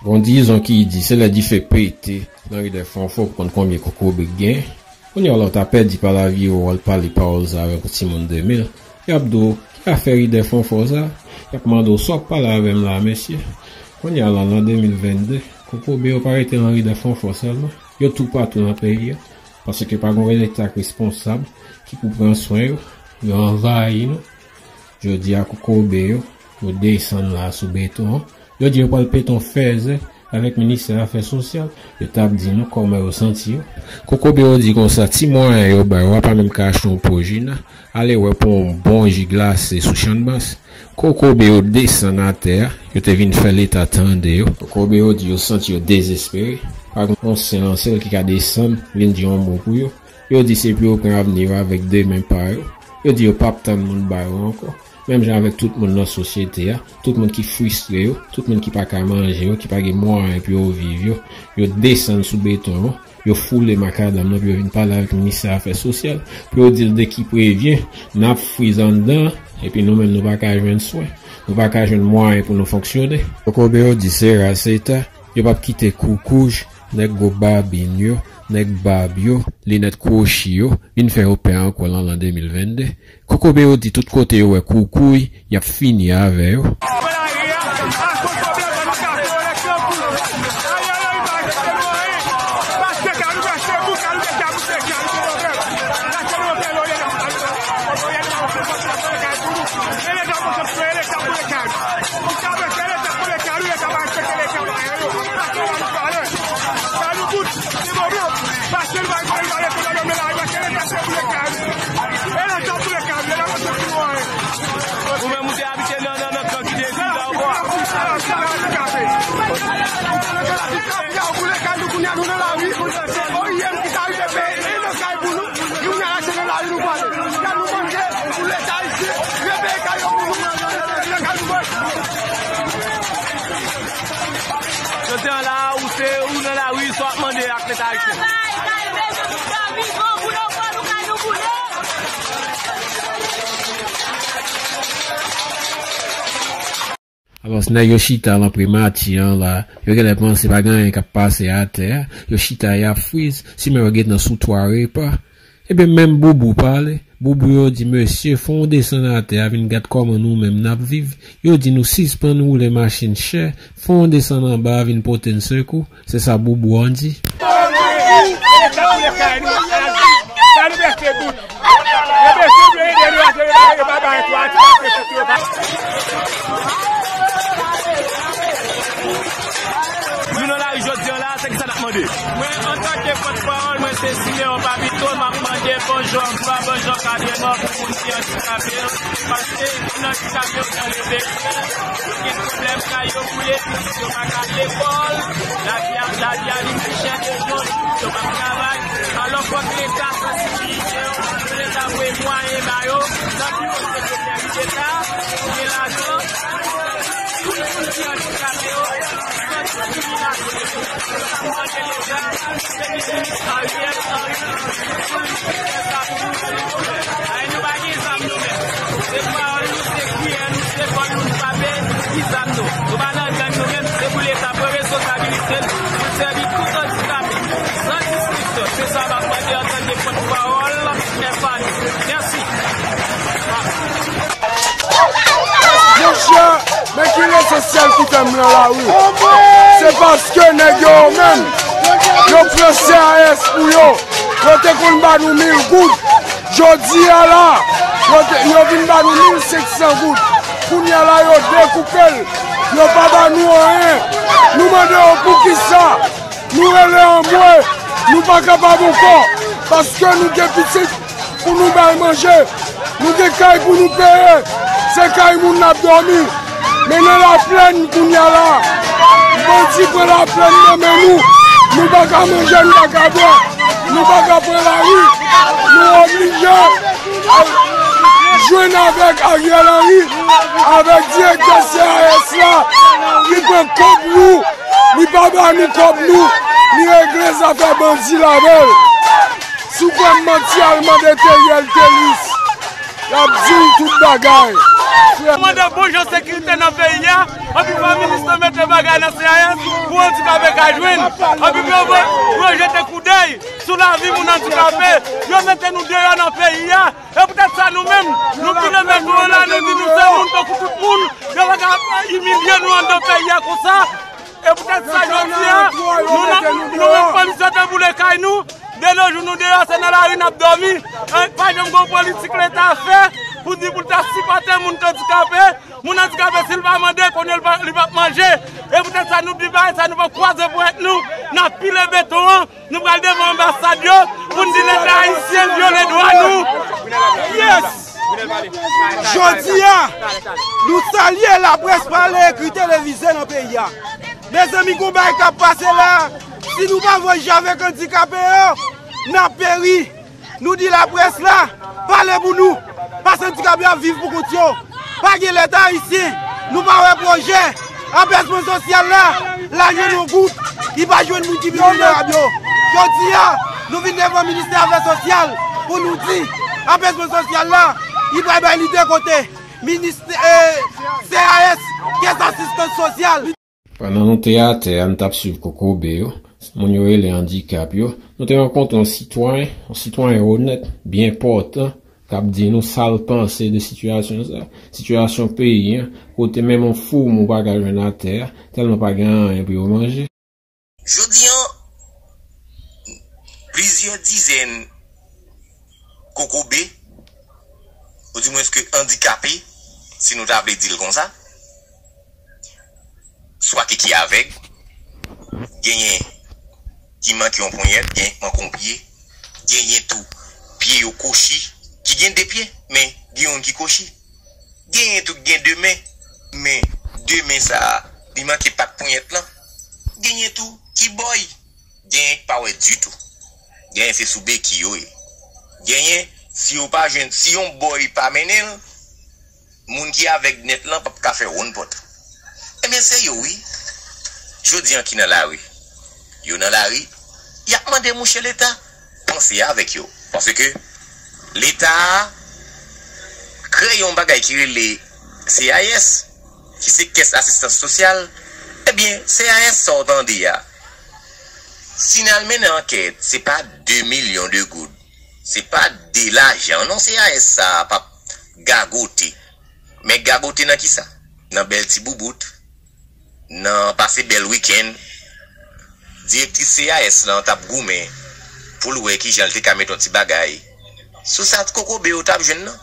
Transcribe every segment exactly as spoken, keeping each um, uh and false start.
Gon dizon ki di se lè dife pete nan ri dè Fanfò pou konn konbyen kokobe k gen. Kounye a la w ta pèdi pa lavi w, w al pale pawòl sa avèk yon timoun de mil. Y ap di w, ki afè ri dè Fanfò sa? Y ap mande w sa w ap pale avè m la, mesye. Kounye a la, nan de mil vennde, kokobe yo pa rete nan ri dè Fanfò sèlman. Yo toupatou nan peyi a. Paske pa gon leta k responsab ki pou pran swen yo. Yo anvayi nou. Jodi a, kokobe yo, yo desann la sou beton an. Yo di yo pral pete yon fèzè avèk ministè afè sosyal. Yo t ap di nou kòman yo santi yo. Kokobe yo di konsa, ti mwayen yo ba yo a pa menm ka achte yon po ji nan. Ale wè pou yon bon ji glase sou Channmas. Kokobe yo desann atè a, yo te vin fè leta tande yo. Kokobe yo di yo santi yo dezespere. Pa gen yon sen nan syèl ki ka desann, vin di yon mo pou yo. Yo di se pou yo pran avni yo avèk de men pa yo. Yo di yo p ap tann moun ba yo ankò. Menm jan avèk tout moun nan sosyete a, tout moun ki fristre yo, tout moun ki pa ka manje yo, ki pa gen mwayen pou yo viv yo, yo desann sou beton an, yo foule makadam nan pou yo vin pale avèk ministè afè sosyal, pou yo di l de ki prevyen n ap friz anndan, epi nou menm nou pa ka jwenn swen, nou pa ka jwenn mwayen pou nou fonksyone. Kokobe yo di se ras eta, yo p ap kite koukouj, nèg gwo babin yo, nèg bab yo, linèt kwochi yo, vin fè yo pè ankò nan lan de mil vennde. Kokobe yo di tout kote yo wè koukouy, y ap fini avè yo. Ou menm ou te abite nan, nan, nan kan ki te viv la ou pa? Kounye a nou nan lari, O I M ki ta rive peye nan kay pou nou, kounye a se nan lari nou prale. Gad nou manje pou leta ayisyen, repeye kay yo pou nou, nan kay nou manje. Jodi a la, ou se, ou nan lari, sa w ap mande ak leta ayisyen? Alòs, nèg yo chita lan primati an la, yo genlè panse pa gen anyen k ap pase atè a, yo chita y ap friz, siman yo gentan sou twa repa. Ebyen, menm Boubou pale. Boubou yo di, mesye, fò w desann atè a, vin gad kòman nou menm n ap viv. Yo di nou sispann woule machin chè, fò w desann anba a, vin pote n sekou. Se sa Boubou an di. Nou nan lari jodi a la, se kisa n ap mande? Mwen, antanke pòtpawòl, mwen se Simeon Papito, m ap mande bonjou ankò, bonjou kalman pou moun ki andikape yo, paske moun andikape yo pran leve, yo gen pwoblèm kay yo boule, pitit yo pa ka al lekòl, lavi a, lavi a vin pi chè de jou an jou, yo p ap travay. Alò, fòk leta sansibilize yo, fòk leta voye mwayen ba yo, tankou yo se sekretè deta, yo gen lajan, pou moun ki andikape yo, san diskriminasyon. Mande leta, se misye Ariel Henry, pou l fè sa pou nou, silvouplè. Ay, nou pa gen zam nou menm. Se pawòl nou, se kiyè nou, se kòn nou, nou pa pe ki zam nou. Nou pa nan gang nou menm, se pou leta pran responsabilite l, pou l sèvi tout andikape, san diskriminasyon. Se sa m ap mande antanke pòtpawòl F A D. Mèsi. Monchè, men ki lesansyèl ki fè m nan lari. Se paske nèg yo, yo menm, yo pran C A S pou yo. Yo te konn ba nou mil goud. Jodi a la, yo te, yo vin ba nou mil senk san goud. Kounye a la, yo dekoupe l. Yo pa ba nou anyen. Nou mande yo poukisa. Nou rele anmwe. Nou pa kapab ankò. Paske nou gen pitit pou nou bay manje. Nou gen kay pou nou peye. Se kay moun n ap dòmi. Men nan laplèn kounye a la, bandi pran laplèn nan men nou. Nou pa ka manje, nou pa ka bwè. Nou pa ka pran lari. Nou oblije jwenn avèk Ariel Henry, avèk direktè C A S la, ki pran kòb nou, li pa ba nou kòb nou, li regle zafè bandi l avè l. Si w kwè m manti, al mande Teriel Telis. L ap di w tout bagay. Mande bon jan sekirite nan peyi a, anpi fò minis lan mete bagay nan C A S pou andikape ka jwenn, anpi pou yo rejete koudèy sou lavi moun andikape, yo mete nou deyò nan peyi a. E poutèt sa nou menm, nou pile beton an la, nou di nou se moun tankou tout moun, yo pa ka imilye nou anndan peyi a konsa. E poutèt sa jodi a, nou nan, nou menm polis yo te boule kay nou, de nos jours nou deyò se nan lari n ap dòmi. Pa janm gen yon politik leta fè pou di pou l ta sipòte moun k andikape. Moun andikape si l pa mande konnen li p ap manje. E poutèt sa nou di bagay sa nou p ap kwaze ponyèt nou, n ap pile beton an. Nou pral devan anbasad yo pou n di leta ayisyen vyole dwa nou. Yes! Jodi a, nou salye laprès pale ekri televize nan peyi a. Mezanmi, gon bagay k ap pase la. Si nou pa voye avèk andikape yo, n ap peri. Nou di laprès la, pale pou nou. Paske andikape ap viv pou kont yo. Pa gen leta ayisyen, nou pa wè pwojè. Apèsman sosyal la, l al jwenn yon goud, li pa jwenn moun ki pi vilnerab yo. Jodi a, nou vin devan ministè afè sosyal pou nou di, apèsman sosyal la, li pral bay li de kote. Ministè, eh, C A S, kès asistans sosyal. Pandan nou te atè a, nou t ap swiv kokobe yo, moun yo rele andikap yo, nou te rankontre yon sitwayen, yon sitwayen onèt, byen pòtan, k ap di nou sa l panse de sitiyasyon sa, sitiyasyon peyi an, kote menm yon foumi w pa ka jwenn atè a, tèlman pa gen anyen pou yo manje. Jodi an, plizyè dizèn kokobe, oudimwens ke andikape, si nou ta vle di l konsa, swa ki, ki avèg, genyen ki manke yon ponyèt, genyen ki manke yon pye, genyen tou pye yo kwochi, ki gen de pye, men gen youn ki kwochi. Genyen tou ki gen de men, men de men sa a, li manke pat ponyèt lan. Genyen tou ki bòy, genyen ki pa wè ditou. Genyen se sou beki yo ye. Genyen, si yo pa jwenn, si yon bòy pa mennen l, moun ki avèg nèt lan p ap ka fè wonn pòt. Ebyen, se yo wi. Jodi an ki nan lari. Yo nan lari, y ap mande mouche Leta panse avèk yo. Paske Leta a kreye yon bagay ki rele C A S, ki se kès asistans sosyal. Ebyen, C A S sa w tande a, si n al mennen ankèt, se pa de milyon de goud. Se pa de lajan non C A S sa a p ap gagote. Men gagote nan kisa? Nan bèl ti boubout, nan pase bèl wikenn. Direktris C A S lan t ap goumen pou l wè kijan l te ka met yon ti bagay sou sa kokobe yo t ap jwenn nan.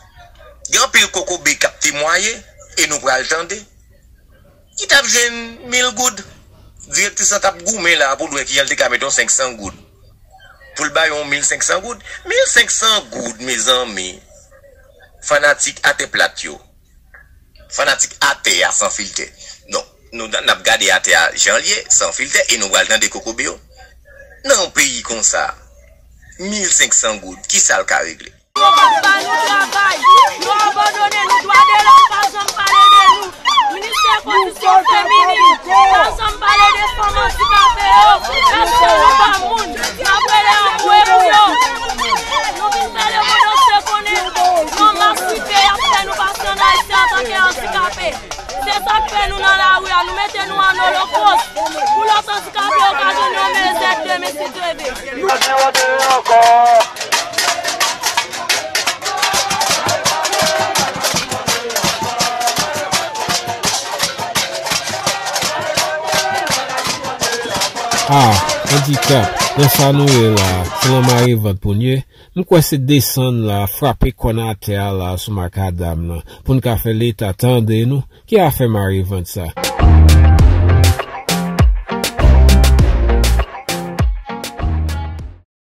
Gen anpil kokobe k ap temwaye e nou pral tande. Ki t ap jwenn mil goud. Direktris lan t ap goumen la pou l wè kijan l te ka met yon senk san goud. Pou l bay yon mil senk san goud. Mil senk san goud, mezanmi. Fanatik atè plat yo. Fanatik atè a san filtè. Non, nou, n ap gade atè a jan l ye, san filtè, e nou pral tande kokobe yo. Nan yon peyi konsa, mil senk san goud, kisa l ka regle? Yo p ap ba nou travay. Yo abandone nou. Dwa de lòm pa janm pale de nou. Ministè Kondisyon Feminin pa janm pale de fanm andikape yo. Èske nou pa moun? N ap rele anmwe pou yo. Nou vin fè lemonn antye konnen yon masakre y ap fè nou pase ann Ayiti antanke andikape. Se sa k fè nou nan lari a, nou mete nou an olokos pou lòt andikape yo ka jwenn yon meyè zèt demen si Dye vle. Nou di yon de ankò. Ah, andikap, nan sa nou ye la, se nan marevant pou n ye. M kwè se desann la, frape kò n atè a la sou makadam nan, pou n ka fè Leta tande nou. Ki afè marevant sa?